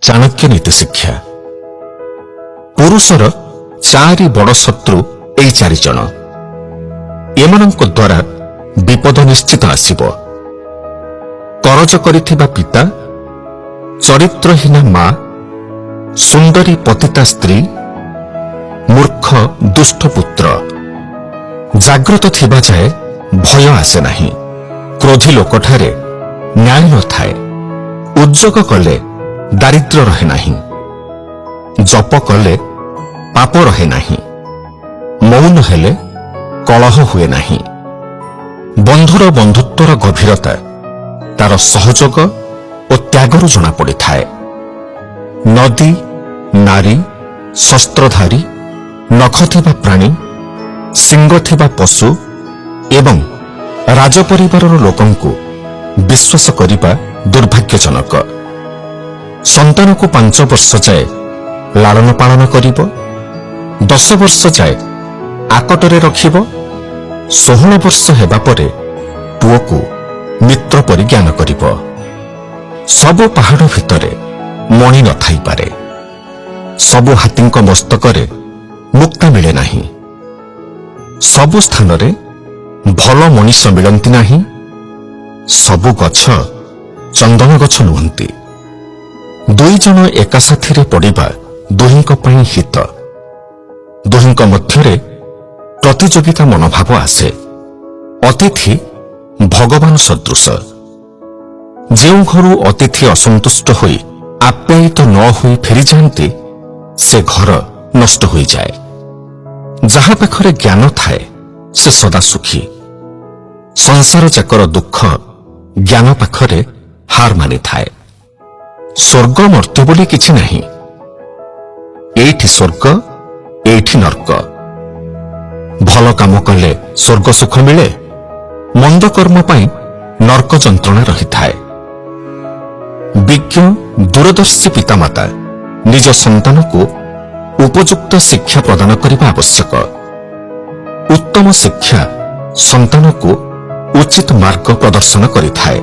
ଚାଣକ୍ୟ ନୀତି ଶିକ୍ଷା। ପୁରୁଷର ଚାରି ବଡ଼ ଶତ୍ରୁ ଏଇ ଚାରିଜଣ। ଏମାନଙ୍କ ଦ୍ୱାରା ବିପଦ ନିଶ୍ଚିତ ଆସିବ। କରଜ କରିଥିବା ପିତା, ଚରିତ୍ରହୀନା ମା, ସୁନ୍ଦରୀ ପତିତା ସ୍ତ୍ରୀ, ମୂର୍ଖ ଦୁଷ୍ଟ ପୁତ୍ର। ଜାଗ୍ରତ ଥିବା ଯାଏ ଭୟ ଆସେ ନାହିଁ। କ୍ରୋଧୀ ଲୋକଠାରେ ନ୍ୟାୟ ନଥାଏ। ଉଦ୍ଯୋଗ କଲେ ଦାରିଦ୍ର୍ୟ ରହେ ନାହିଁ। ଜପ କଲେ ପାପ ରହେ ନାହିଁ। ମୌନ ହେଲେ କଳହ ହୁଏ ନାହିଁ। ବନ୍ଧୁର ବନ୍ଧୁତ୍ୱର ଗଭୀରତା ତାର ସହଯୋଗ ଓ ତ୍ୟାଗରୁ ଜଣାପଡ଼ିଥାଏ। ନଦୀ, ନାରୀ, ଶସ୍ତ୍ରଧାରୀ, ନଖ ଥିବା ପ୍ରାଣୀ, ଶିଙ୍ଗ ଥିବା ପଶୁ ଏବଂ ରାଜପରିବାରର ଲୋକଙ୍କୁ ବିଶ୍ୱାସ କରିବା ଦୁର୍ଭାଗ୍ୟଜନକ। ସନ୍ତାନକୁ 5 ବର୍ଷ ଯାଏ ଲାଳନ ପାଳନ କରିବ, 10 ବର୍ଷ ଯାଏ ଆକଟରେ ରଖିବ, 16 ବର୍ଷ ହେବା ପରେ ପୁଅକୁ ମିତ୍ର ପରି ଜ୍ଞାନ କରିବ। ସବୁ ପାହାଡ଼ ଭିତରେ ମଣି ନଥାଇପାରେ। ସବୁ ହାତୀଙ୍କ ମସ୍ତକରେ ମୁକ୍ତା ମିଳେ ନାହିଁ। ସବୁ ସ୍ଥାନରେ ଭଲ ମଣିଷ ମିଳନ୍ତି ନାହିଁ। ସବୁ ଗଛ ଚନ୍ଦନ ଗଛ ନୁହନ୍ତି। ଦୁଇ ଜଣ ଏକା ସାଥିରେ ପଡ଼ିବା ଦୁହିଁଙ୍କ ପାଇଁ ହିତ। ଦୁହିଁଙ୍କ ମଧ୍ୟରେ ପ୍ରତିଯୋଗିତା ମନୋଭାବ ଆସେ। ଅତିଥି ଭଗବାନ ସଦୃଶ। ଯେଉଁ ଘରୁ ଅତିଥି ଅସନ୍ତୁଷ୍ଟ ହୋଇ ଆପ୍ୟାୟିତ ନ ହୋଇ ଫେରିଯାଆନ୍ତି, ସେ ଘର ନଷ୍ଟ ହୋଇଯାଏ। ଯାହା ପାଖରେ ଜ୍ଞାନ ଥାଏ, ସେ ସଦା ସୁଖୀ। ସଂସାର ଯାକର ଦୁଃଖ ଜ୍ଞାନ ପାଖରେ ହାର ମାନିଥାଏ। ସ୍ୱର୍ଗ ମର୍ତ୍ତ୍ୟ ବୋଲି କିଛି ନାହିଁ। ଏଇଠି ସ୍ୱର୍ଗ, ଏଇଠି ନର୍କ। ଭଲ କାମ କଲେ ସ୍ୱର୍ଗ ସୁଖ ମିଳେ, ମନ୍ଦ କର୍ମ ପାଇଁ ନର୍କ ଯନ୍ତ୍ରଣା ରହିଥାଏ। ବିଜ୍ଞ ଦୂରଦର୍ଶୀ ପିତାମାତା ନିଜ ସନ୍ତାନକୁ ଉପଯୁକ୍ତ ଶିକ୍ଷା ପ୍ରଦାନ କରିବା ଆବଶ୍ୟକ। ଉତ୍ତମ ଶିକ୍ଷା ସନ୍ତାନକୁ ଉଚିତ ମାର୍ଗ ପ୍ରଦର୍ଶନ କରିଥାଏ।